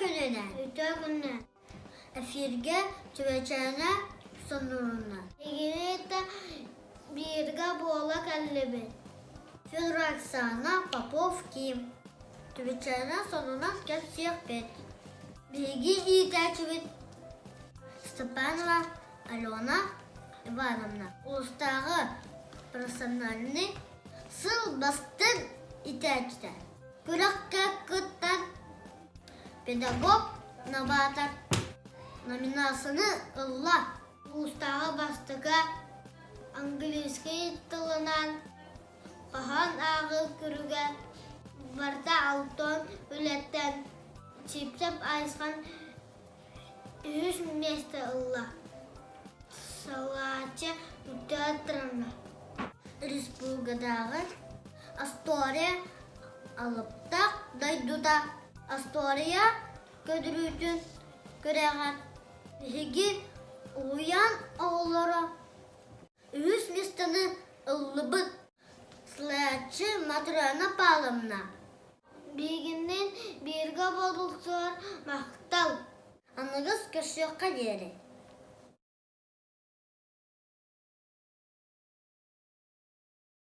күнүнэн! Үтүө күнүнэн! Эфиргэ Түбэчээнэ сонурунна. Эһигини бииргэ буола кэллибит. Федор Оксана Попов Ким. Түбэчээнэ сонунан кэпсиэхпит. Биһиги иитээччибит Степанова Алена Ивановна улуустааҕы профессиональный сыл бастыҥ иитээччитэ. Күрэххэ кыттан педагог новатор номинацияны ылла. Улуустааҕы бастакы английскай тылынан хоһоон ааҕыы күрүгэ барыта алтан үлэттэн Сивцев Айысхан үһүс миэстэ ылла. Салааччы театрына. Республикатааҕы Астория алыптаах дойдута Астория көдүрүүтүн күрэҕэр биһиги уһуйаан оҕолоро үһүс миэстэни ыллыбыт. Салайааччы Матрена Павловна. Биһигинниин бииргэ буолбуккутугар махтал! Аныгыс көрсүөххэ диэри.